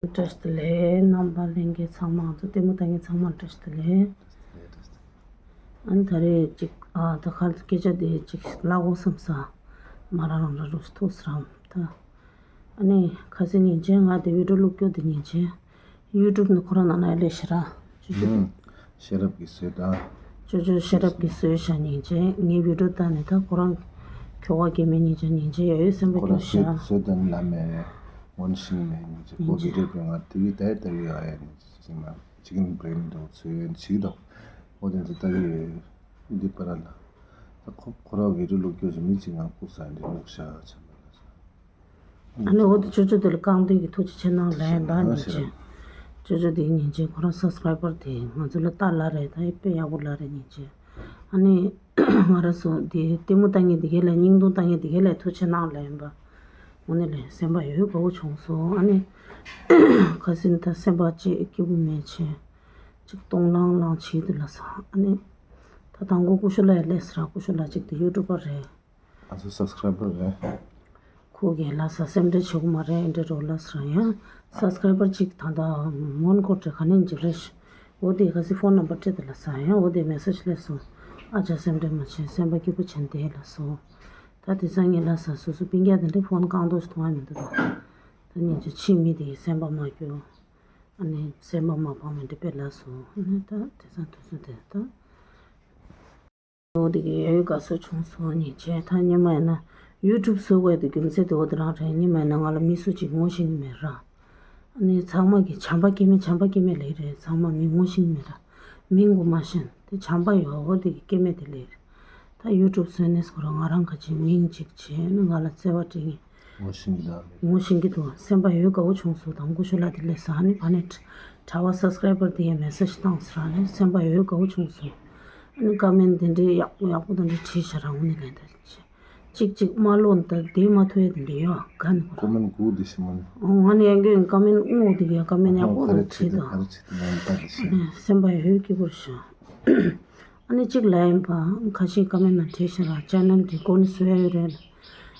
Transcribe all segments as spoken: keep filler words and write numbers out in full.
བཀྲ་ཤིས་བདེ་ལེགས། རྣམ་པ་ལྷན་རྒྱས་ཚང་མ་ཚོ་ལྟད་མོ་ལྟ་མཁན་ཚང་མ་བཀྲ་ཤིས་བདེ་ལེགས། ཨ་ནི་ད་རེས་ཅིག་ཨ་ད་ག་སྐད་ཆ་དེ་ཅིག་ལབ་དགོས་བསམ་ས། མ་རང་རང་རང་རུ་ཐུག་སྲམ་ད། ཨ་ནི་ཁ་སང་ཉིན་བྱེད་ང་དེ་བི་ཌིའོ་བླུགས་རྒྱུ་དེ་ཉིན་བྱེད་ཡུ་ཊུབ་ནས་ཁོ་རང་ནང་ན་ལས་ཤེས་ར། ཅོ་ཅོ་ཨུམ། ཤེས་རབ་ཀྱི་བཟོས་ད། ཅོ་ཅོ་ཤེས་རབ་ཀྱི་བཟོས་ཤ་ཉིན་བྱེད་ངའི་བི་ཌིའོ་ལྟ་ནས་ད་ཁོ་རང་ཁྱོ་ག་སྐྱེ་མེད་ཉིན་བྱེད་ཉིན་བྱེད་ཡ་ཡོད་སེམས་པ་ཁོ་རང་སྐྱོ་ཤ། བཟོས་བཟོས་ད་ནི་ལ་མེ་ངོན་ཤིང་མེ་ཉིན་བྱེད་ཁོ་གི་རེད་པས་ང་དེ་བི་ད་ཡ་ད་བི་ཡ་ཡ་ཉིན་བྱེད་ཅིག་མ་ཅིག་ནི་བྲེ་མི་འདུག་ཚོས་ཡོད་ཅིག་དང་། ཨོ་དེ་ཚོ་ལྟ་གི་ཡོད། འདི་པ་ར་ལ། ད་ཁོ་ཁོ་ར་བི་ཌིའོ་བླུགས་རྒྱུ་ཞིག་མི་ཅིག་ང་ཁུག་ས་འདི་བླུགས་ཤ་ཆ་མ་ལ་ས། ཨ་ནི་འོ་དེ་ཅོ་ཅོ་དེ་ལ་རྐང་སྟོན་གྱི་ཐུགས་རྗེ་ཆེ་གནང་ལན་ད་ཨ་ཉིན་ཆེ། ཅོ་ཅོ་དེ་ཉིན་ཆེ་ཁོ་རང་སབ་སི་ཀ་རའི་བར་དེ་ང་ཚོ་ལ་ལྟ་ལ་རེད་ད་དཔེ་ཡག་པོ་ལ་རེད་ཉིན་ཆེ། ཨ་ནི་ང་ར་སོ་དེ་ལྟད་མོ་ལྟ་མཁན་དེ་གས་ལ་སྙིང་རྡུང་ལྟ་མཁན་དེ་གས་ལ་ཐུགས་རྗེ་ཆེ་གནང་ལན་པ། དངོས་གནས་ལས་སེམས་པ་ཡོད་དགའ་བོ་བྱུང་སོང་ཨ་ནི། ཁ་སང་ད་སེམས་པ་ཅིག་སྐྱིད་པོ་མེད་ཆེ། ཅིག་སྟོང་ལང་ལང་བྱེད་དུ་ལ་ས་ཨ་ནི། ད་དང་པོ་ཀུ་ཤུ་ལ་ཡ་ལས་སི་ར་ཀུ་ཤུ་ལ་ཅིག་དེ་ཡུ་ཊུབ་པ་རེད། ང་ཚོ་སབ་སི་ཀ་རའི་བར་རེད། ཁོ་གིས་ལ་ས་སེམས་ཁྲལ་བྱེད་དགོས་མ་རེད་འདྲ་རོ་ལ་ས་ར་ཡང་སབ་སི་ཀ་རའི་བར་ཅིག་ད་ལྟ་མོན་གྷོ་འདྲ་ག་ནས་འཇིག་རེད་ཤི། འོ་དེ་ག་སི་ཕོན་ནམ་བར་སྤྲད་དེ་ལ་ས་ཡང་འོ་དེ་མེ་སེ་ཇི་སླེབས་སོང་། ཨ་ཅག་སེམས་ཁྲལ་མ་བྱེད་སེམས་པ་སྐྱིད་པོ་བྱེད་དེ་ལ་སོ། ད་དེ་སང་ངས་ལ་ས་སོ་སོ་སྤུན་ཀྱག་དེ་འདྲའི་ཕོན་རྐང་ཐོག་ཞིག་མཐོང་ཡ་མི་འདུག་ད། ད་ཉིན་ཅིག་ཕྱི་མི་དེ་གི་སེམས་པ་མ་སྐྱོ། ཨ་ནི་སེམས་པ་མ་ཕངས་མི་འདྲ་དཔེ་ལ་སོ་ཨ་ནི་ད་དེ་སང་དུས་ཚོད་དེ་ད། འོ་དེ་གི་ཡ་ཡོད་དགའ་བསུ་བྱུང་སོང་ཉིན་བྱེད་ད་སྔོན་མ་ཡིན་ན་ཡུ་ཊུབ་བཟོ་དགོས་དེ་རྒྱུ་མཚན་དེ་འོ་དེ་རང་རེད་སྔོན་མ་ཡིན་ན་ང་ལ་མི་སུ་གཅིག་ངོ་ཤེས་ཀྱི་མེད་ར། ཨ་ནི་ཚང་མ་གི་བྱམས་པ་སྐྱེ་མེད་བྱམས་པ་སྐྱེ་མེད་ལེགས་རེད་ཚང་མ་མི་ངོ་ཤེས་ཀྱི་མེད་ར། མིང་གོ་མ་ཤེས་དེ་བྱམས་པ་ཡོད་འོ་དེ་གི་སྐྱེ་མེད་དེ་ལེགས་རེད། ད་ཡུ་ཊུབ་བཟོས་ནས་ཁོ་རང་ང་རང་ག་ཅིག་མིང་གཅིག་བྱས་ནི་ང་ལ་བརྩེ་བ་སྤྲད་ངེས། ངོ་ཤེས་ཀྱི་དང་མེད། ངོ་ཤེས་ཀྱི་འདུག་སེམས་པ་ཡོད་དགའ་བོ་བྱུང་སོང་དང་ཀུ་ཤུ་ལ་དེ་ལས་ས་ནི་ཕ་ནི་གྲྭ་བ་སབ་སི་ཀ་རའི་བར་དེ་ཡང་མེ་སེ་ཇི་བཏང་ཟེར་ནི་སེམས་པ་ཡོད་དགའ་བོ་བྱུང་སོང་། ཨ་ནི་ཀ་མེན་དེ་འདྲའི་ཡག་པོ་ཡག་པོ་དེ་འདྲའི་བྲིས་ཤག་རང་ངོ་ནས་ལན་དེ་ཅིག་ཅིག་མ་ལོན་ད་དེ་མ་ཐོས་དེ་འདྲ་ཡོད་ག་ནི་ཀོ་མེན་གུ་དེ་ཤི་མོ་ནི། ང་ནི་ཡང་གི་ཀ་མེན་ཨུ་དེ་གི་ཀ་མེན་ཡག་པོ་དེ་བྲིས་དང་། སེམས་པ་ཡོད་སྐྱིད་པོ་ཞིག་ཨ་ནི་གཅིག་ལ་ཡིན་པ་ཁ་ཤས་ཀ་མེན་ན་བྲིས་ཤག་ར་ཅེ་ནལ་དེ་གོ་ནི་བཟོ་ཡ་ཡོད་རེད།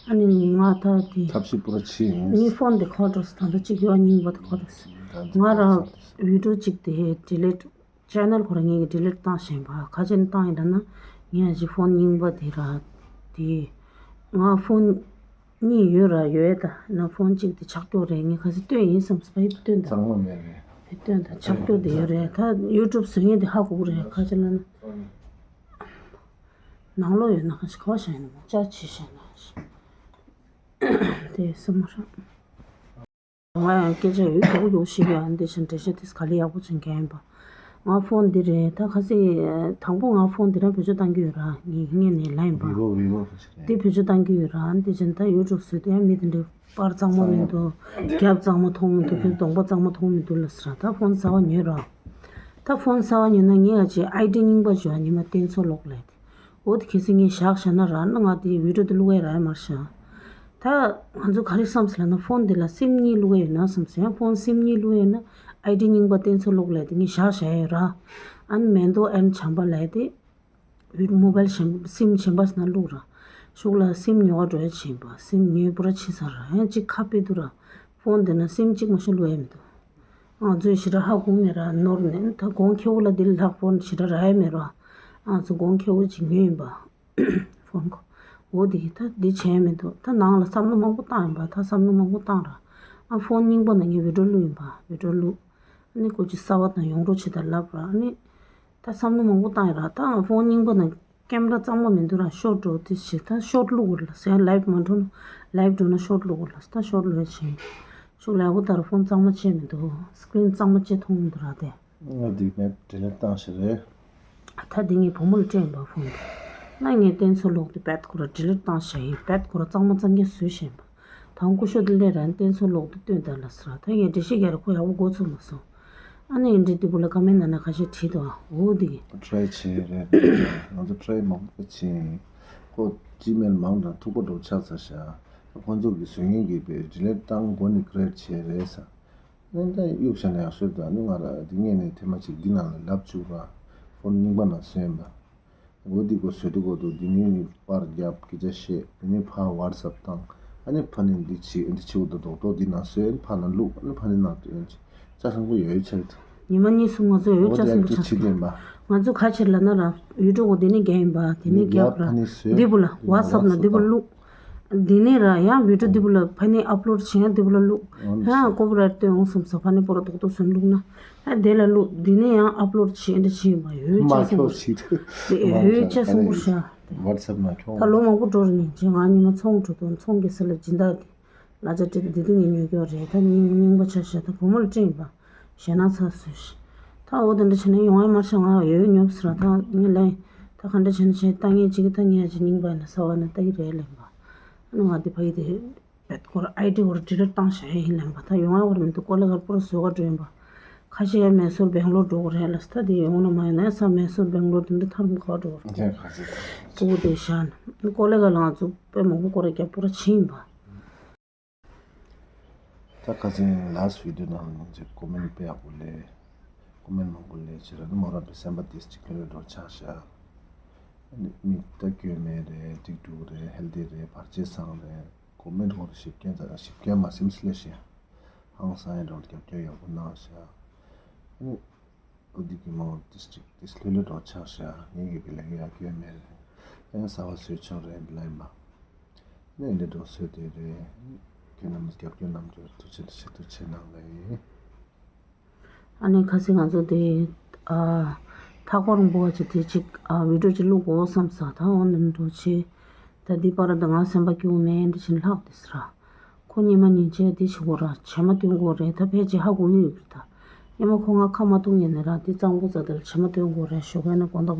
ཨ་ནི་ང་ད་དེ་ཐབས་ཤེས་པུ་ར་ཆི་ཡིན། ངའི་ཕོན་དེ་ཁོ་འགྲོ་སོང་ད་ལྟ་གཅིག་ཡོད་རྙིང་པ་དེ་ཁོ་འགྲོ་སོང་། ང་ར་བི་ཌིའོ་གཅིག་དེ་ཌི་ལིཊ་ཅེ་ནལ་ཁོ་ར་ངས་ཀྱི་ཌི་ལིཊ་བཏང་བཞིན་པ་ཁ་ཅན་བཏང་ཡིན་ད་ན་ངས་ཨ་ཅི་ཕོན་རྙིང་པ་དེ་ར་དེ་ང་ཕོན་གཉིས་ཡོད་ར་ཡོད་ད་ན་ཕོན་གཅིག་དེ་ཆག་ཀྱོག་རེད་ངས་ཁ་སི་སྟོན་ཡིན་བསམ་སི་པ་ཡིབ་སྟོན་ད། གཙང་མ་མེད་རེད། ཕེ་སྟོན་ད་ཆག་ཀྱོག་དེ་ཡོད་རེད་ད་ཡུ་ཊུབ་བཟོ་མཁན་དེ་ཧ་གོ་གི་རེད་ཁ་ཅན་ལ་ན། ནང་ལོགས་ཡོད་ན་ཁ་ཤས་ཁ་བ་ཤ་ཡིན་ན་ཅ་ཆི་ཤ་ན་ཤ་དེ་སི་མ་ར། ང་ཡང་སྐད་ཆ་ཡོད་དོག་ཡོག་ཤིག་ཡོད་ཨ་འདི་བཞིན་འགྲེལ་བཤད་དེ་ག་ལེ་ཡག་པོ་ཅན་ག་ཡིན་པ། ང་ཕོན་འདི་རེད་ད་ཁ་སི་དང་པོ་ང་ཕོན་འདི་རང་བེད་སྤྱོད་བཏང་གི་ཡོད་ར་ངས་ངས་ནས་ལ་ཡིན་པ། བི་བོ་བི་བོ་ཁ་ཤས་རེད། འདི་བེད་སྤྱོད་བཏང་གི་ཡོད་ར་འདི་བཞིན་ད་ཡུ་ཊུབ་བཟོས་དེ་ཡང་མི་དེ་འདྲའི་པར་གཙང་མ་མི་འདུག་རྒྱབ་གཙང་མ་མཐོང་མི་འདུག་ཁྱོད་གདོང་པ་གཙང་མ་མཐོང་མི་འདུག་ལ་ཟེར་ད་ཕོན་གསར་བ་ཉོས་ར། ད་ཕོན་གསར་བ་ཉོས་ན་ངས་ཨ་ཅེ་ཨའི་ཌི་རྙིང་པ་བྱོས་ཉི་མ་བསྟན་ཚོགས་ལོག་ལས་དེ། འོ་དེ་གལ་སྲིད་ངས་བཞག་བཞག་ན་ར་ན་ང་དེ་བི་ཌིའོ་དེ་བླུག་ཡ་རག་ཡ་མ་རེད་ཤག་ད་ང་ཚོ་ག་རེ་བསམ་སོང་ལབ་ན་ཕོན་དེ་ལ་སིམ་གཉིས་བླུག་ཡ་ཡོད་ན་བསམ་སོང་ཡང་ཕོན་སིམ་གཉིས་བླུག་ཡ་ཡོད་ན་ཨའི་ཌི་རྙིང་པ་བསྟན་ཚོགས་ལོག་ལས་དེ་ངས་བཞག་བཞག་ཡ་ཡོད་ར། ཨ་ནི་མེན་ཏོ་ཨན་བྱམས་པ་ལས་དེ། བི་མོ་བལ་གཞན་སིམ་གཞན་པ་ཞིག་ན་བླུགས་ར། ཤུགས་ལ་སིམ་ཉོ་བ་འགྲོ་ཡ་ཕྱིན་པ་སིམ་ཉོས་པོ་ར་ཕྱིན་ས་ར་ཡང་གཅིག་ཁ་དཔེ་འདུག་ར། ཕོན་དེ་ན་སིམ་གཅིག་མ་ཤོ་བླུགས་ཡ་མི་འདུག་ང་ཚོས་ཞེ་དྲག་ཧ་གོ་མེད་ར་ནོར་ནས་ད་གོང་ཁེ་བོ་ལ་འདི་ལྷག་པོ་ཞེ་དྲག་རག་ཡ་མེད་ར། ང་ཚོ་གོང་ཁེ་བོ་ཅིག་ཉོས་ཡིན་པ། ཕོན་གོ་འོ་དེ་ད་འདི་བྱས་མི་འདུག་ད་ནང་ལ་བསམ་བློ་མང་པོ་བཏང་ཡིན་པ་ད་བསམ་བློ་མང་པོ་བཏང་ར། ཨ་ཕོན་རྙིང་པ་ན་ངས་བི་ཌིའོ་བླུགས་ཡིན་པ་བི་ཌིའོ་བླུགས། ཨ་ནི་ཀོ་ཅི་གསར་བ་དང་ཡོང་འགྲོ་བྱེད་ད་ལབ་ར་ཨ་ནི། ད་བསམ་བློ་མང་པོ་བཏང་ཡོད་ར་ད་ང་ཕོན་རྙིང་པ་ན་ཀེམ་ར་གཙང་མ་མི་འདུག་ར་ཤོར་འགྲོ་དེ་བྱེད་ད་ཤོར་བླུག་དགོས་ར་ཟེར་ལའིབ་མ་འགྲོ་ན་ལའིབ་འགྲོ་ན་ཤོར་བླུག་དགོས་ར་ད་ཤོར་བླུག་ཡ་བྱེད་ཤུགས་ལ་ཡག་པོ་ལྟར་ཕོན་གཙང་མ་བཅད་མི་འདུག་སི་ཀི་རིན་གཙང་མ་བཅད་མཐོང་མི་འདུག་ར་དེ། ང་འདི་ནས་ཌི་ལིཊ་བཏང་ཤག་རེད། ད་འདི་ངས་བུ་མོ་ལ་སྤྲད་ཡིན་པ་ཕོན་དེ། ན་ངས་བསྟན་ཚོགས་ལོག་དེ་པད་ཁོ་ར་ཌི་ལིཊ་བཏང་ཤག་ཡིན་པད་ཁོ་ར་གཙང་མ་གཙང་རྐྱང་བཟོས་ཤག་ཡིན་པ། དང་སྐུ་ཞབས་དེ་སླེབས་ར་བསྟན་ཚོགས་ལོག་དེ་སྟོན་དང་ལ་ཟེར་ད་ངས་འགྲེལ་བཤད་རྒྱག་ར་ཁོ་ཡག་པོ་མགོ་ཚོས་མ་སོང་། ཨ་ནི་འདི་དེ་གུ་ལ་ཀ་མེན་ན་ན་ཁ་ཤས་བྲིས་དང་འོ་དེ་གི་ཊི་རའེ་བྱས་རེད། ང་ཚོ་ཊི་རའེ་མང་པོ་བྱས་ཁོ་ཇི་མེལ་མང་དྲགས་ཐུག་པ་འགྲོ་ཆགས་ཚར་ཤག་ཁོ་ཚོ་གི་བཟོ་མཁན་གྱིས་པའི་ཌི་ལིཊ་བཏང་མགོ་ནས་ཀི་རེ་ཊི་བྱས་རེད་ས། ཨ་ནི་ད་གཡུག་བཞག་ན་ཡག་ཤོས་དང་ཨ་ནི་ང་ར་འདི་ངས་ནས་ཐེངས་མ་གཅིག་འདི་ནང་ལ་ལབ་བཅུག་ར་ཕོན་རྙིང་པ་ནང་བཟོས་ཡིན་པ། འོ་འདི་གོ་བཟོས་འདུག་གོ་འདུག་འདི་ནས་ནི་པར་རྒྱབ་སྐད་ཆ་བཤད་འདི་ནས་ཕར་ཝ་ཊི་སབ་བཏང་ ཨ་ནི་ཕ་ནི་འདི་བྱེད་འདི་བྱེད་འུ་དུ་རྡོག་རྡོག་འདི་ན་སོས་ཨ་ནི་ཕ་ན་བླུག་ཨ་ནི་ཕ་ནི་ནང་དུ་ཡོང་ཅི་ཅ་སང་པོ་ཡོད་ཆགས་འདུག་ཉི་མ་གཉིས་གསུམ་ང་ཚོ་ཡོད་ཅ་སང་པོ་ཆགས་འདུག་ང་ཚོ་ཁ་ཕྱིར་ལ་ན་ར་ཡུ་ཊུབ་འདི་ནི་རྒྱ་ཡིན་པ་དེ་ནི་རྒྱ་པ་ར་འདི་བུ་ལ་ཝ་སབ་ན་འདི་བུ་བླུག་འདི་ནས་ར་ཡང་བི་ཌིའོ་འདི་བུ་ལ་ཕ་ནི་ཨབ་ལོཌ་བྱེད་ཡང་འདི་བུ་ལ་བླུག་ཧ་ཀོ་པི་རའིཊ་སྟོན་འོང་བསམ་ས་ཕ་ནི་པོ་ར་རྡོག་རྡོག་སོན་བླུག་ན་ཨ་དེ་ལ་བླུག་འདི་ནས་ཡང་ཨབ་ལོཌ་བྱེད་འདི་བྱེད་ཡིན་པ་ཡོད་ཅ་སང་པོ་ཡོད་ཅ་སང་པོ་ཤ་ཝ་སབ་ན་ཁྱོད་ད་ལོ་མང་པོ་འགྲོ་ར་ནི་ཅི་ང་ཉི་མ་ཚོང་འགྲོ་དོན་ཚོང་གི་སི་ལ་སྦྱིན་བདག་གི་ལ་ཅ་ཏི་འདི་དུ་ངས་ཉོ་རྒྱུ་རེད་ད་ཉིན་རྙིང་པ་ཆ་ཤ་ད་བུ་མོ་ལ་སྤྲིངས་པ་ཞེ་ན་ཚ་སུ་ཤི་ད་འོ་དེ་འདྲ་བྱས་ན་ཡོང་ཨེ་མར་ཤ་ང་ཡོད་ཉོབ་སི་ར་ད་ངས་ལན་ད་ག་འདྲ་བྱས་ན་བྱས་ད་ངས་ཅིག་ད་ངས་ཅིག་རྙིང་པ་ཡིན་ན་ས་བ་ན་ལྟ་གི་རེད་ལན་པ་ཨ་ནི་ང་དེ་ཕ་གི་དེ། བེད་སྐོར་ཨའི་ཌི་སྐོར་ཌི་ལིཊ་བཏང་བཞག་ཡིན་ལན་པ་ད་ཡོང་ཨ་བར་མི་འདུག་ཀོ་ལེ་གར་པུ་ར་བཟོ་ག་འགྲོ་ཡིན་པ་ཁ་ཤས་ཡ་མེ་སོར་སྦེང་ལོར་འགྲོ་གི་རེད་ལ་སི་ད་དེ་ཡོང་ན་མ་ཡོང་ན་ས་མེ་སོར་སྦེང་ལོར་དེ་འདྲ་ཐར་མ་ག་འགྲོ་གི་རེད་ཁ་ཤས་ཀུ་དེ་ཤ་ན་ཀོ་ལེ་ག་ལ་ང་ཚོ་དཔེ་མང་པོ་སྐོར་རྒྱབ་པུ་ར་ཕྱིན་ཡིན་པ། ད་ཁ་སང་ལཱ་སི་ཊི་བི་ཌི་ཡོ་ནང་ལ་ནང་ཆེ་ཀོ་མེན་ཊི་དཔེ་ཡག་པོ་ལས་ཀོ་མེན་ཊི་མང་པོ་ལས་བྱེད་ར་ནི་མོ་ར་པའི་སེམས་པ་དེ་གཅིག་ལྷོད་ལྷོད་འགྲོ་ཆགས་ཤག་མི་ད་སྐྱོན་མེད་རེད་ཏིག་ཏུག་རེད་ཧེལ་དི་རེད་བར་ཆད་བཟང་རེད། ཀོ་མེན་ཊི་སྐོར་ཞིབ་སྐྱོན་ཙམ་ཞིབ་སྐྱོན་མ་སེམས་སླེ་ཤེ། ཧང་སང་ཡང་འགྲོ་རྒྱབ་སྐྱོར་ཡག་པོ་གནང་ཤག་ཨ་ནི་འོ་འདི་གི་མོ་ཏིས་ཅིག་ཏིས་ལྷོད་ལྷོད་འགྲོ་ཆགས་ཤག་ངེད་ཀྱི་བི་ལ་ཡ་སྐྱོན་མེད་རེད། ཡང་ཟ་བ་བཟོས་ཆོག་རེད་བི་ལ་ཡིན་པ། ཨ་ནི་འདི་འགྲོ་བཟོས་དེ་རེད། ཁྱོད་རྣམས་རྒྱབ་སྐྱོར་གནང་རྒྱུར་ཐུགས་རྗེ་ཆེ་ཐུགས་རྗེ་ཆེ་གནང་ལེ། ཨ་ནི་ཁ་སང་ང་ཚོ་དེ་ཨ་ཐག་པ་རིང་པོ་བ་ཅིག་དེ་ཅིག་ཨ་བི་ཌིའོ་ཅིག་བླུག་དགོས་བསམ་ས་ད་འོ་ནི་འགྲོ་ཆེ། ད་འདི་པར་ད་ང་སེམས་པ་སྐྱོ་མེད་འདི་བཞིན་ལྷག་དེ་སི་ར། ཁོ་ཉི་མ་ཉིན་བྱས་འདི་བྱེད་དགོས་ར་བྱེ་མ་སྟོན་དགོས་རེད་ད་ཕལ་ཆེར་ཧ་གོ་ཡོད་གི་ད། ཉི་མ་ཁོ་ང་ཁ་མ་གཏོང་ཡིན་ནི་ར་འདི་གཙང་པོ་ཙ་དེ་ལ་བྱེ་མ་སྟོན་དགོས་རེད་ཞོགས་པ་ན་དགོང་དག་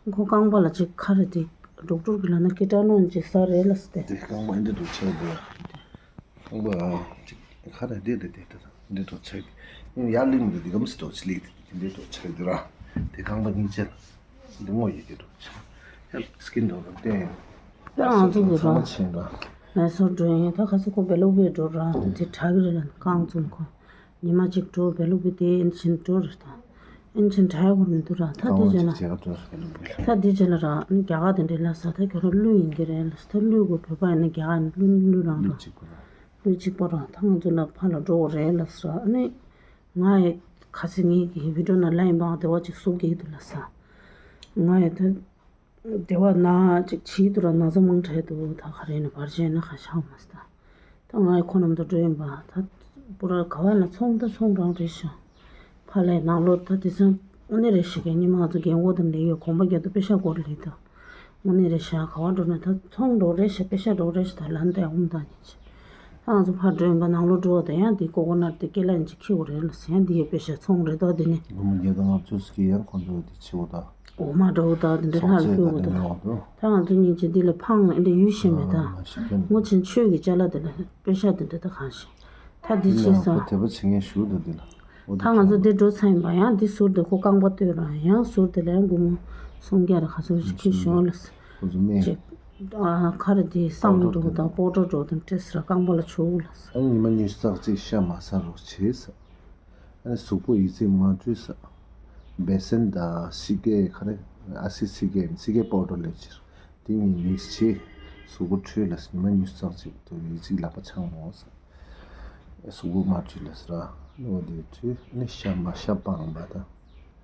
པོ། ཁོ་རྐང་པ་ལ་ཅིག་ཁ་རེ་དེ་ཌོག་ཊར་གི་ལ་ན་ཀི་ཊ་ནོན་ཅིག་ཟ་རེད་ལ་སི་ཏེ། དེ་རྐང་པ་འདི་འདྲ་ཆགས་དགོས་ར། ཁང་པ་ཅིག་ཁ་ར་འདི་འདི་འདི་འདི་འདི་འདྲ་ཆགས་ཀྱི། ཡང་ཡར་ལིང་འདི་འདི་གམ་སི་འདྲ་ཆགས་ལིག་འདི་འདི་འདྲ་ཆགས་འདི་ར། དེ་ཁང་པ་སྙིང་རྗེ་འདི་ངོ་ཡི་འདི་འདྲ་ཆགས། ཡང་སི་ཀིན་འདྲ་ར་བསྟན། ད་ང་ཚོ་འདི་ཚང་མ་ར་ཆེན་ར། མེ་སོར་འགྲོ་ཡིན་ད་ཁ་སི་ཁོ་བེ་ལུག་བེ་འགྲོ་ར་དེ་དྲག་གི་རེད་ལ་རྐང་བཙུམ་ཁོ། ཉི་མ་གཅིག་འགྲོ་བེ་ལུག་བེ་དེ་ཨིན་ཆིན་འགྲོ་ར་ད། ཨིན་ཆིན་དྲ་ཡ་གོ་མི་འདུག་ར་ད་དེ་རྗེས་ལ། ད་དེ་རྗེས་ལ་ར་ནི་རྒྱ་གར་དེ་འདྲའི་ལ་ས་ད་ཁྱོད་རང་ཀླུ་ཡིན་གྱི་རེད་ལ་ས་ད་ཀླུ་གོ་བོད་པ་ཡིན་ན་རྒྱ་གར་ནི་ཀླུ་ནི་ཀླུ་རང་ར། ཀླུ་གཅིག་པོ་ར། ཀླུ་གཅིག་པོ་ར་ད་ང་ཚོ་ལ་ཕ་ལ་འགྲོ་དགོས་རེད་ལ་ས་ར་ཨ་ནི། ང་ཡི་ཁ་སི་ངེད་ཀྱི་བི་ཌིའོ་ནང་ལ་ཡིན་པའང་བདེ་བ་ཅིག་གསུག་གི་འདུག་ལ་ས། ང་ཡི་ད། བདེ་བ་ན་ཅིག་བྱིས་འདུག་ར་ན་ཚ་མང་དྲགས་འདུག་ད་ག་རེ་ཡིན་ན་བར་ཆད་ན་ཁ་ཤག་མ་སི་ད། ད་ང་ཡི་ཁོ་རྣམས་དང་འགྲོ་ཡིན་པ་ད། པུ་ར་ག་བ་ན་ཚོང་ད་ཚོང་རང་རེད་ཤག་ཕ་ལས་ནང་ལོགས་ད་དེ་ཚོ་དངོས་གནས་རེད་ཤག་གི་ཉི་མ་ང་ཚོ་རྒན་གོག་དང་ལས་ཡོད་གོམ་པ་རྒྱབ་ཏུ་པེ་ཤ་སྐོར་ལས་ད། དངོས་གནས་རེད་ཤག་ག་བ་འགྲོ་ན་ད་ཚོང་འགྲོ་རེད་ཤག་པེ་ཤ་འགྲོ་རེད་ཤག་ད་ལན་ད་འོང་ད་ཉིན་ཅི། ད་ང་ཚོ་ཕར་འགྲོ་ཡིན་པ་ནང་ལོགས་འགྲོ་བ་ད་ཡང་དེ་ཀོ་ཀོ་ནཊ་དེ་ཀེ་ལ་ཡིན་ཅི་ཁྱི་འོ་རེད་ལ་ཟེར་ཡང་དེ་ཡོད་པེ་ཤ་ཚོང་རེད་ད་དེ་ནི། སྒོར་མོ་བརྒྱ་དང་ལྔ་བཅུ་ཟེར་གི་ཡང་ཁོ་ཚོ་དེ་ཆེ་བོ་ད། འོ་མ་འདྲ་བོ་དང་དེ་འདྲ་ཧ་ལས་ཕུལ་དགོས་དང་། ད་ང་ཚོ་གཉིས་ཀྱིས་འདི་ལ་ཕངས་ཨེ་འདྲ་ཡུལ་ཤེས་མེད་དང་། ངོ་ཆེན་ཆོས་ཀྱི་ཅ་ལག་དེ་ལ་པེ་ཤ་དེ་འདྲ་ད་གང་ཤེས། ད་འདི་བྱས་ས། ཁོ་དད་པ་བྱེད་མཁན་ཞུ་དང་འདི་ལ། ད་ང་ཚོ་འདི་འགྲོ་ཚར་ཡིན་པ་ཡང་འདི་ཟུར་དེ་ཁོ་རྐང་པ་ལྟོས་ར་ཡང་ཟུར་དེ་ལ་ཡང་སྒོར་མོ་སུམ་བརྒྱ་ར་ག་ཚོད་ཅིག་ཁྱི་ཞོན་ལ། ཁོ་ཚོ་སྨན། ཅིག་ཨ་ཁ་ར་དེ་སང་འགྲོ་དང་པོ་ཏྲོ་འགྲོ་དང་སྤྲད་ས་ར་རྐང་པ་ལ་ཆུ་བོ་ལ་ས། ཨ་ནི་ཉི་མ་ཉི་ཤུ་རྩ་གཅིག་ཤ་མ་ཟ་རོགས་བྱེད་ས། ཨ་ནི་གཟུགས་པོ་ཡི་ཙི་མ་བཀྲུས་ས། བད་སེན་དང་སི་ཀེ་ཁ་རེ། ཨ་སི་སི་ཀེ་སི་ཀེ་པའུ་ཌར་ལས་ཕྱིར། དེ་གཉིས་མིག་སི་བྱེད། གཟུགས་པོ་འཁྲུས་ལ་ཉི་མ་ཉི་ཤུ་རྩ་གཅིག་ཏུ་ཡི་ཙི་ལག་པ་འཆང་མོ་ས། གཟུགས་པོ་མ་འཁྲུས་ལ་ས་ར། ཨ་ནི་འོ་དེ་འཁྲུས་ཨ་ནི་ཤ་མ་ཤ་སྤང་པ་དང་།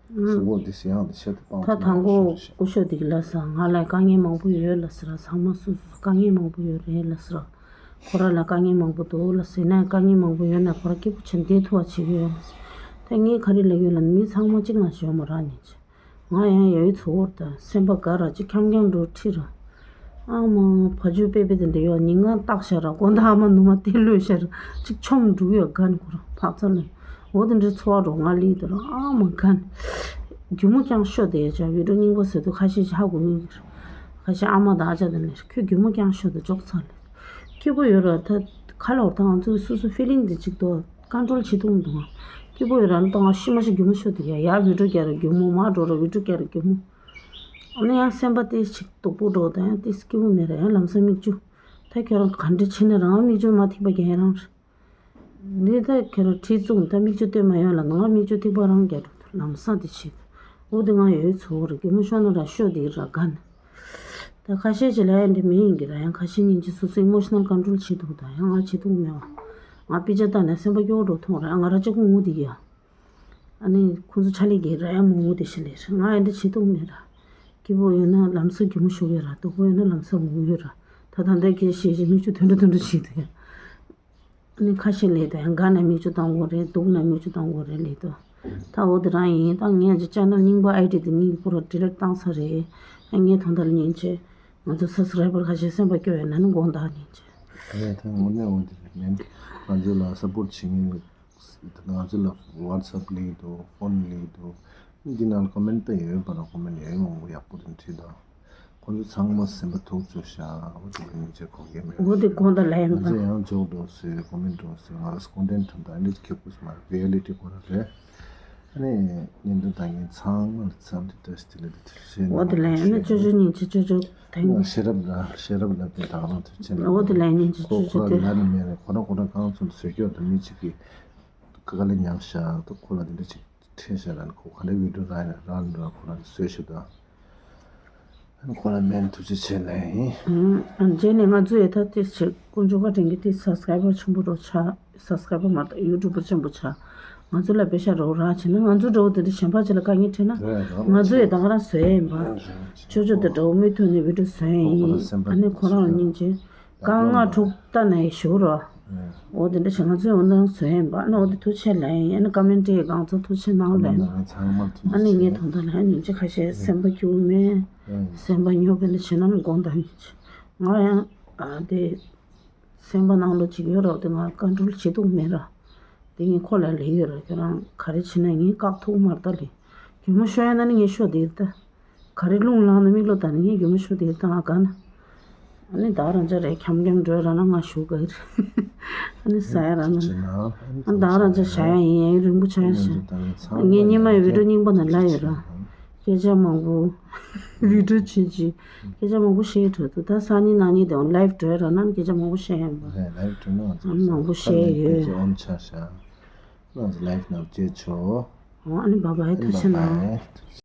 གཟུགས་པོ་འདི་ཟེར་ཡང་འདི་ཤ་དེ་སྤང་ད་ཐུབ་ཐང་ཡང་གོ་ཤོད་ཤོད། སྐུ་ཞབས་འདི་གི་ལ་ས་ང་ལ་དཀའ་ངལ་མང་པོ་ཡོད་ལ་ས་ར་ཚང་མ་སུ་སུ་དཀའ་ངལ་མང་པོ་ཡོད་རེད་ལ་ས་ར། ཁོ་ར་ལ་དཀའ་ངལ་མང་པོ་འདུག་ལ་ཟེར་ན་དཀའ་ངལ་མང་པོ་ཡོད་ན་ཁོ་ར་སྐྱིད་པོ་བྱས་བསྡད་ཐུབ་པ་བྱེད་ཀྱི་ཡོད་ལ་ས། ད་ངས་ག་རེ་ལབ་ཡོད་ལ་མི་ཚང་མ་གཅིག་ལ་ཞོག་མ་རག་ཉིན་ཆེ། ང་ཡང་ཡ་ཡི་ཚོ་བོར་ད་སེམས་པ་དགའ་ར་ཅིག་འཁྱམ་འཁྱམ་འགྲོ་ཁྲིད་ར། ཨ་མ་ཕ་ཇུ་པེ་པེ་དེ་འདྲ་ཡོད་ཉིན་ང་བཏགས་ཤ་ར་དགོང་དག་ཨ་མ་ནུ་མ་དེ་ལོས་ཤ་ར་ཅིག་ཆོམ་འགྲུག་ཡོད་དགའ་ནི་ཁོ་ར་ཕག་ཚ་ལོས་འོ་དེ་འདྲའི་ཚོར་བ་འགྲོ་ང་ལི་དེ་ར་ཨ་མ་དགའ་ནི། རྒྱུ་མོ་རྐྱང་ཤོ་དེ་ཡ་ཅག་བི་ཌིའོ་རྙིང་པ་ཟེར་དུས་ཁ་ཤས་ཤ་ཧ་གོ་ཡོད་ཀྱི་ར་ཁ་ཤས་ཨ་མ་དང་ཨ་ཅག་དེ་ནས་ཁྱོད་རྒྱུ་མོ་རྐྱང་ཤོ་དེ་འཇོག་ཚར་ལ། སྐྱིད་པོ་ཡོད་ར་ད་ཁ་ལོར་ད་ང་ཚོའི་སོ་སོ་ཕི་ལིང་དེ་ཅིག་ཏོ་ཀོན་ཊོལ་བྱེད་ཐུབ་མི་འདུག་ང་། སྐྱིད་པོ་ཡོད་ར་ད་ང་ཤི་མ་ཤི་རྒྱུ་མོ་ཤོད་དེ་ཡ་ཡ་བི་ཌིའོ་རྒྱག་ར་རྒྱུ་མོ་མ་འགྲོ་ར་བི་ཌིའོ་རྒྱག་ར་རྒྱུ་མོ། ཨ་ནི་ཡང་སེམས་པ་ཏིས་ཅིག་སྡུག་པོ་འགྲོ་ད་ཡང་ཏིས་སྐྱིད་པོ་མེད་ར་ཡང་ལམ་སང་མིག་ཆུ། ད་ཁྱོད་རང་ག་འདྲ་བྱེད་ན་རང་མིག་ཆུ་མ་ཐིག་པ་རྒྱག་རང་རེད། འདི་ད་ཁྱོད་རང་ཁྲིད་བཙུགས་ད་མིག་ཆུ་སྟོན་མ་ཡོང་ལ་ང་མིག་ཆུ་ཐིག་པ་རང་རྒྱག་འགྲོ་ད་ལམ་སང་དེ་བྱེད་ད། འོ་དེ་ང་ཡོད་ཚོ་ར་རྒྱུ་མོ་ཤོད་ན་ར་ཤོད་དེ་ར་ག་ནས། ད་ཁ་ཤས་ཅིག་ལ་ཡང་འདི་མི་ཡིན་གྱི་ར། ཡང་ཁ་ཤས་ཉིན་གྱི་སོ་སོ་ཨི་མོ་ཤི་ནལ་ཀོན་ཊོལ་བྱེད་ཐུབ། ད་ཡང་ང་བྱེད་ཐུབ་མེད་བ། ང་དཔེ་ཆ་ལྟ་ནས་སེམས་པ་སྐྱོ་བོ་འགྲོ་ཐུབ་ར། ང་ར་ཅག་ཀུན་ངུ་དེ་གི་ཡ། ཨ་ནི་ཁོང་ཚོ་ཕྱག་ལས་ཀྱི་ར་ཡང་མོ་ངུ་དེ་ཤི་ལས་ར། ང་ཡང་འདི་བྱེད་ཐུབ་མེད་ར། སྐྱིད་པོ་ཡོད་ན་ལམ་སང་གད་མོ་ཤོར་གི་ར། སྡུག་པོ་ཡོད་ན་ལམ་སང་ངུ་ཡོད་ར། ད་ད་ལྟ་སྐད་བཤད་བཤད་མིག་ཆུ་ཐོན་འགྲོ་ཐོན་འགྲོ་བྱེད་དུ་ཡ། ཨ་ནི་ཁ་ཤས་ལས་དོ་ཡང་དགའ་ན་མིག་ཆུ་བཏང་དགོས་རེད། སྡུག་ན་མིག་ཆུ་བཏང་དགོས་རེད་ལས་དོ། ད་འོ་དེ་རང་ཡིན། ད་ངས་ཅི་ཅེ་ནལ་རྙིང་པ་ཨའི་ཌི་དེ་གཉིས་པོ་ར་ཌི་ལིཊ་བཏང་ཚར་རེད། ཨ་ངས་དོན་དག་ལ་ཉན་ཆེ། ང་ཚོ་སབ་སི་ཀ་རའི་བར་ཁ་ཤས་སེམས་པ་སྐྱོ་བའི་ན་ནི་དགོངས་དག་ཉན་ཆེ། ཨ་ད་དངོས་གནས་འོ་དེ་རེད། ང་ཚོ་ལ་སབ་པོར་བྱེད་མཁན་ང་ཚོ་ལ་ཝ་ཊི་སབ་ལས་འདུག་ཕོན་ལས་འདུག་འདི་ནང་ཀོ་མེན་ཊི་ད་ཡོད་པ་ན་ཀོ་མེན་ཊི་ཡོད་མང་པོ་ཡག་པོ་དེ་བྲིས་དང་། ཁོང་ཚོ་ཚང་མ་སེམས་པ་ཐུགས་ཚོས་ཤག་འོ་དེ་ལ་ཉིན་བྱེད་ཁོང་གིས་མེད། འོ་དེ་དགོངས་དག་ལ་ཡིན་ང་ཚོ་པ། ཡང་འཇོག་འགྲོ་སོས་ཀོ་མེན་ཊི་འགྲོ་སོས་ང་རང་ཚོ་ཀོན་ཊེན་ཊི་ཐོན་དང་འདི་ཁྱབ་ཁུ་སི་མ་རེད། རི་ཡ་ལི་ཊི་ཁོ་རང་རེད། ཨ་ནི་ཉིན་དུ་ད་ངས་ཚང་མ་ལ་འཚམས་འདྲི་བཀྲ་ཤིས་བདེ་ལེགས་དེ་ཐུགས་རྗེ་ཆེ། འོ་དེ་ལ་ཡིན་ན་ཅོ་ཅོ་ཉིན་བྱེད་ཅོ་ཅོ་ཐེངས་ཤེས་རབ་ལ་ཤེས་རབ་ལ་དེ་ད་ག་རང་ཐུགས་རྗེ་ཆེ། འོ་དེ་ལ་ཡིན་ཉིན་བྱེད་ཅོ་ཅོ་ཁོ་ཁོ་རང་དེ་ལ་ནི་མེད་རེད། ཁོ་རང་ཁོ་རང་གང་ཚོད་བཟོས་སྐྱོ་དང་མི་གཅིག་གིས་ཀ་ལ་མྱངས་ཤག་ཏུ་ཁོ་ལ་དེ་འདྲ་ཅིག་ཁྲིད་ཤག་ལ་ཁོ་ག་འདྲ་བི་ཌི་ཡོ་རག་ཡིན་རག་འགྲོ་ཁོ་རང་གིས་བཟོས་ཤག་ད། ཁོ་ལ་མེད་ཐུགས་རྗེ་ཆེ་ལབ་ཡིན། ཨང་རྗེས་ནས་ང་ཚོ་ཡི་ད་ཏིས་ཆེ་དཀོན་མཆོག་བཀའ་དྲིན་གྱིས་ཏིས་སབ་སི་ཀ་རའི་བར་ཆེན་པོ་རོ་ཆགས། སབ་སི་ཀ་རའི་བར་མ་གཏོགས་ཡུ་ཊུབ་པར་ཆེན་པོ་ཆགས། ང་ཚོ་ལ་པེ་ཤ་རོ་རག་བྱས་ན་ང་ཚོ་འགྲོ་དེ་འདྲ་གཞན་པ་ཅིག་ལ་དཀའ་ངལ་འཕྲད་ན་ང་ཚོ་ཡི་ད་ག་རང་བཟོས་ཡིན་པ། ཅོ་ཅོ་དེ་འགྲོ་མི་ཐུག་ནས་བི་ཌི་ཡོ་བཟོས་ཡིན། ཨ་ནི་ཁོ་རང་སྙིང་རྗེ། རྐང་ལྔ་དྲུག་ལྟ་ནས་ཞུ་རོགས། འོ་དེ་འདྲ་ཞིག་ང་ཚོས་འོ་འདང་བཟོས་ཡིན་པ། ཨ་ནི་འོ་དེ་ཐུགས་ཆེ་ལབ་ཡིན། ཨ་ནི་ཀ་མེན་ཊི་གང་ཚང་ཐུགས་ཆེ་གནང་ལབ་ཡིན། ཚང་མ་ཐུགས་ཨ་ནི་ཆེ། ངས་དོན་དག་ལ་ཨ་ནི་ཅི་ཁ་ཤས་སེམས་པ་སྐྱོ་མེད། སེམས་པ་ཉོབ་པའི་ལ་བྱེད་ན་ནི་དགོངས་དག་ཡིན། ང་ཡང་ཨ་དེ་སེམས་པ་ནང་ལོ་ཅིག་ཡོད་རོགས་དེ་ང་ཀོན་ཊོལ་བྱེད་ཐུབ་མེད་ར། དེ་ངས་ཁོ་ལ་ལས་ཡོད་ར། ཁྱོད་རང་ག་རེ་བྱེད་ན་ངས་བཀག་ཐུབ་མ་རེད་ད་ལས། གད་མོ་ཤོར་ཡ་ན་ནི་ངས་ཤོར་དེ་རེད་ད། ག་རེ་རླུང་ལངས་ན་མིག་ལོག་ད་ནི་ངས་གད་མོ་ཤོར་དེ་རེད་ད་ང་དགའ་ན། ཨ་ནི་ད་རང་ཅག་རེད་འཁྱམ་འཁྱམ་འགྲོ་ཡ་ར་ན་ང་ཞུ་དགའ་ཡི་རེད། ཨ་ནི་ཟ་ཡ་ར་ན། ཨ་ད་རང་ཅག་བྱ་ཡ་ཡིན་ཡ་ཡིན་རིང་པོ་ཆགས་ཡ་ཤག་ངས་སྔོན་མ་ཡི་བི་ཌི་ཡོ་རྙིང་པ་ནང་ལབ་ཡོད་ར། སྐད་ཆ་མང་པོ། བི་ཌི་ཡོ་བྱེད་ཀྱི། སྐད་ཆ་མང་པོ་བཤད་འགྲོ་འདུག་ད་སང་ཉིན་གནངས་ཉིན་དེ་ལའིབ་འགྲོ་ཡ་ར་ན་སྐད་ཆ་མང་པོ་བཤད་ཡ་ཡིན་པ། རེད། ལའིབ་འགྲོ་ན་ང་ཚོ་ཨ་ནི་མང་པོ་བཤད་ཡ་ཡོད། ཨོན་ཆགས་ཤག་ང་ཚོ་ལའིབ་ནང་བཅད་ཆོག་ཨ་ནི་བྷའི་བྷའི། ཐུགས་རྗེ་གནང་། བྷའི་བྷའི།